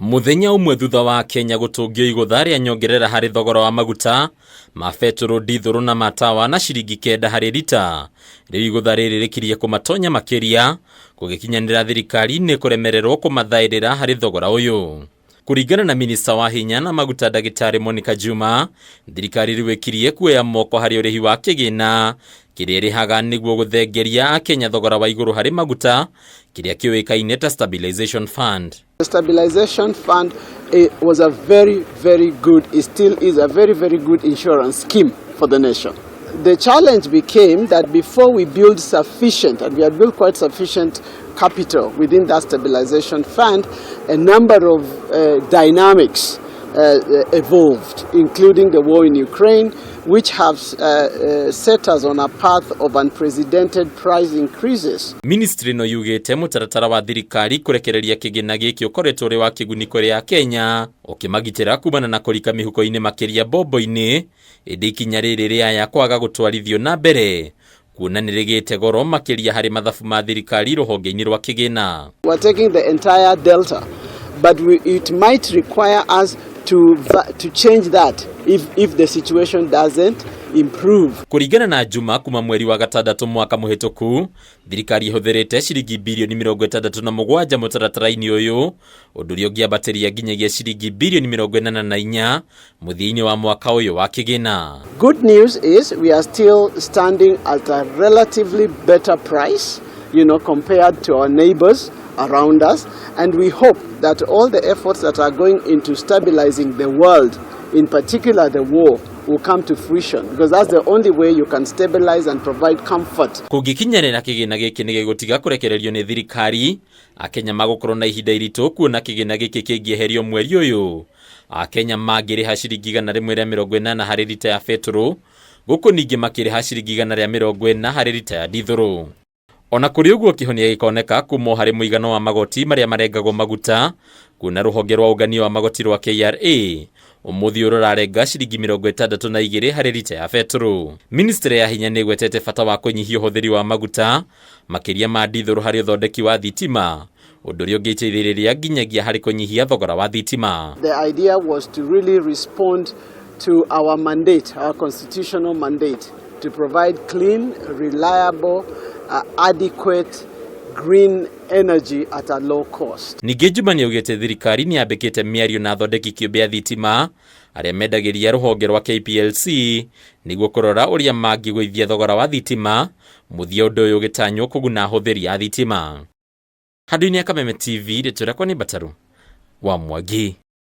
Mũthenya ũmwe thutha wa Kenya gũtũngio igũtha rĩa nyongerera harĩ thogora wa maguta ma betũrũ, ndithũrũ na matawa na ciringi 9 harĩ rita, rĩu igũtha rĩrĩ rĩkirie kũmatonya makĩria gũgĩkinyanĩra thirikari nĩ kũremererwo kũmathaĩrĩra harĩ thogora ũyũ. Kũringana na minista wa hinya na maguta Ndagĩtarĩ Monica Juma, thirikari rĩu ĩkirie kuoya moko harĩ ũrĩhi wa kĩgĩna kĩrĩa ĩrĩhaga nĩguo gũthengeria Akenya thogora wa igũrũ harĩ maguta, kĩrĩa kĩũĩkaine ta Stabilization Fund. The Stabilization Fund was a very, very good, it still is a very, very good insurance scheme for the nation. The challenge became that before we build sufficient, and we have built quite sufficient capital within that stabilization fund, a number of dynamics evolved, including the war in Ukraine, which have set us on a path of unprecedented price increases. Ministry no yugĩte mũtaratara wa thirikari kũrekereria kĩgĩna gĩkĩ ũkoretwo ũrĩ wa kĩguni kũrĩ Akenya, ũkĩmagitĩra kumana na kũrika mĩhuko-inĩ makĩria mbombo-inĩ, ĩndĩ ikinya rĩrĩ rĩaya kwaga gũtwarithio na mbere kuona nĩ rĩgĩte goro makĩria harĩ mathabu ma thirikari rũhonge-inĩ rwa kĩgĩna. We're taking the entire delta, but it might require us to change that if the situation doesn't improve. Kũringana na Juma, kuma mweri wa gatandatũ mwaka mũhĩtũku, thirikari ĩhũthĩrĩte ciringi birioni 67 mũtaratara-inĩ ũyũ, ũndũ ũrĩa ũngĩambatĩria nginyagia ciringi birioni 84 mũthia-inĩ wa mwaka ũyũ wa kĩgĩna. Good news is we are still standing at a relatively better price compared to our neighbors around us, and we hope that all the efforts that are going into stabilizing the world, in particular the war, will come to fruition, because that's the only way you can stabilize and provide comfort. Kũngĩkinyanĩra kĩgĩna gĩkĩ nĩ gĩgũtiga kũrekererio nĩ thirikari, Akenya magũkorwo na ihinda iritũ kuona kĩgĩna gĩkĩ kĩngĩeherio mweri ũyũ. Akenya mangĩrĩha ciringi 180 harĩ rita ya betũrũ, gũkũ ningĩ makĩrĩha ciringi 140 harĩ rita ya ndithũrũ. Ona kũrĩ ũguo, kĩhonia gĩkoneka kuma harĩ mũigana wa magoti marĩa marengagwo maguta, kuona rũhonge rwa ũngania wa magoti rwa KRA ũmũthĩ ũyũ rũrarenga ciringi 62 harĩ rita ya betũrũ. Ministry ya hinya nĩ ĩgwetete bata wa kũnyihia ũhũthĩri wa maguta makĩria ma ndithũrũ harĩ ũthondeki wa thitima, ũndũ ũrĩa ũngĩteithĩrĩria nginyagia harĩ kũnyihia thogora wa thitima. The idea was to really respond to our mandate, our constitutional mandate, to provide clean, reliable, adequate green energy at a low cost. Ningĩ Juma nĩaugĩte thirikari nĩ yambĩkĩte mĩario na athondeki kĩũmbe a thitima arĩa mendagĩria rũhonge rwa KPLC nĩguo kũrora ũrĩa mangĩgũithia thogora wa thitima, mũthia ũndũ ũyũ ũgĩtanywo kũguna ahũthĩri a thitima. Handũ-inĩ ya Kameme TV, rĩtwa rĩakwa nĩ Mbataru wa Mwangi.